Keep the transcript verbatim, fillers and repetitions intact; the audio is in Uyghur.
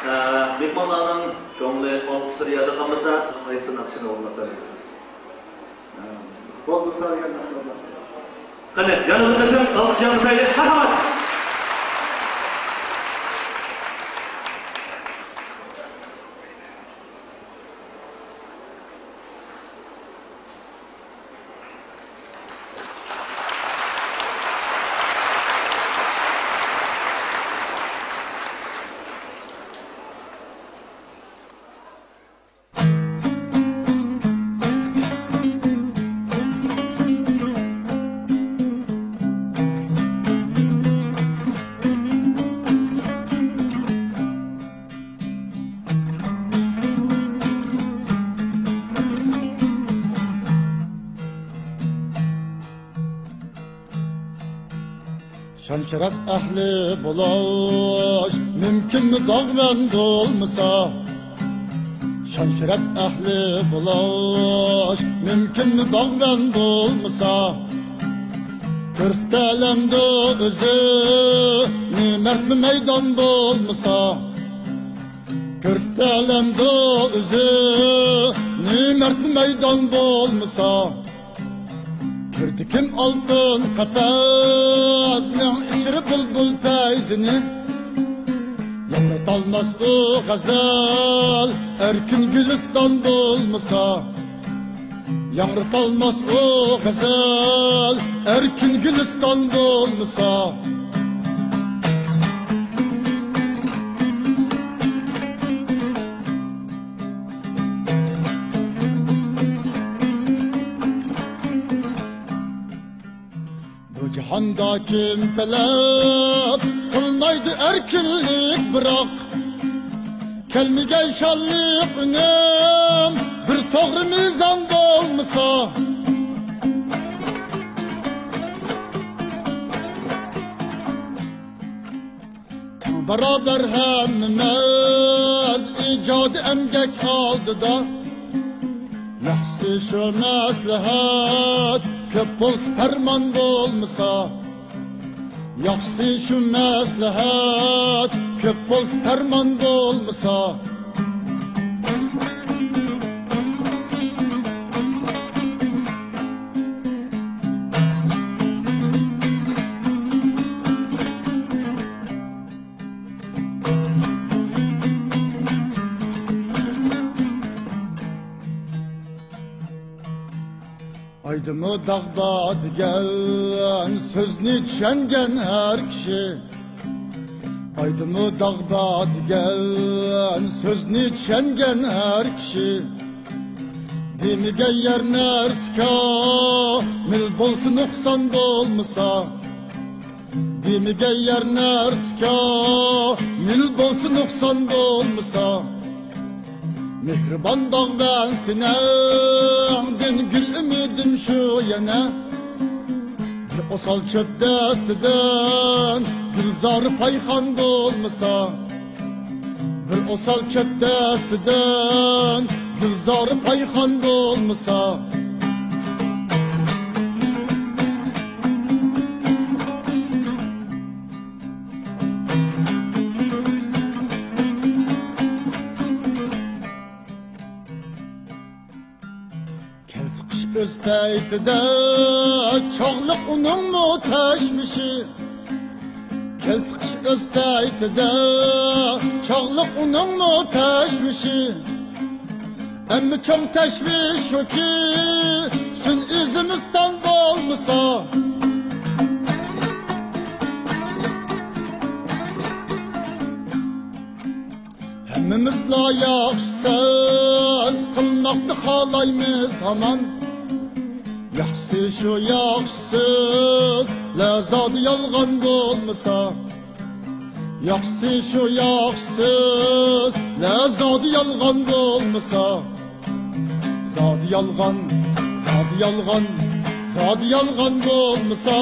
ئە، مېھمانلارنىڭ كۆڭلى ئالقىشلىرى يەردە قالمىسا، قايسى ناخشىنى ئورۇنلاپ بەرمەكچىسىز؟ بولمىسا دېگەن ناخشا. قېنى، يەنە بىر قېتىم ئالقىش ياڭرىتايلى. مەرھەمەت. شان-شەرەپ ئەھلى بولۇش مۇمكىنمۇ باغۋەن بولمىسا؟ شان-شەرەپ ئەھلى بولۇش مۇمكىنمۇ باغۋەن بولمىسا؟ كۆرسىتەلەمدۇ ئۆزىنى مەردمۇ مەيدان بولمىسا؟ كۆرسىتەلەمدۇ ئۆزىنى مەردمۇ مەيدان بولمىسا؟ كىردىكىم ئالتۇن قەپەسنىڭ ئىچىدە بۇلبۇل پەيزىنى، ياڭرىتالماس ئۇ غەزەل ئەركىن گۈلىستان بولمىسا. ياڭرىتالماس ئۇ غەزەل ئەركىن گۈلىستان بولمىسا. بۇ جاھاندا كىم تەلەپ قىلمايدۇ ئەركىنلىك بىراق، كەلمىگەن شانلىق ئۈنۈم بىر توغرا مىزان بولمىسا. تەڭ باراۋەر ھەممىمىز ئىجادىي ئەمگەك ئالدىدا. ياخشىسى شۇ مەسلىھەت كۆپ بولسا پەرمان بولمىسا. ياخشىسى شۇ مەسلىھەت كۆپ بولسا پەرمان بولمىسا. ئايدىمۇ داغدا دېگەن سۆزنى چۈشەنگەن ھەر كىشى. ئايدىمۇ داغدا دېگەن سۆزنى چۈشەنگەن ھەر كىشى. دېمىگەن يەر نەرسە كامىل بولسا نۇقسان بولمىسا. دېمىگەن يەر نەرسە كامىل بولسا نۇقسان بولمىسا. مېھرىبان باغۋەن سېنىڭدىن گۈل ئۈمىدىم شۇ يەنە. بىر ئوسال چۆپ دەستىدىن گۈلزارى پايخان بولمىسا. بىر ئوسال چۆپ دەستىدىن گۈلزارى پايخان بولمىسا. كەلسە قىش ئۆز پەيتىدە، چاغلىق ئۇنىڭمۇ تەشۋىشى. كەلسە قىش ئۆز پەيتىدە، چاغلىق ئۇنىڭمۇ تەشۋىشى. ئەمما چوڭ تەشۋىش شۇكى، سۈنئىي زىمىستان بولمىسا. ھەممىمىزلا ياخشى سۆز قىلماقنى خالايمىز ھامان. ياخشىسى شۇ ياخشى سۆزلەر زادى يالغان بولمىسا. ياخشىسى شۇ ياخشى سۆزلەر زادى يالغان بولمىسا. زادى يالغان، زادى يالغان، زادى يالغان بولمىسا.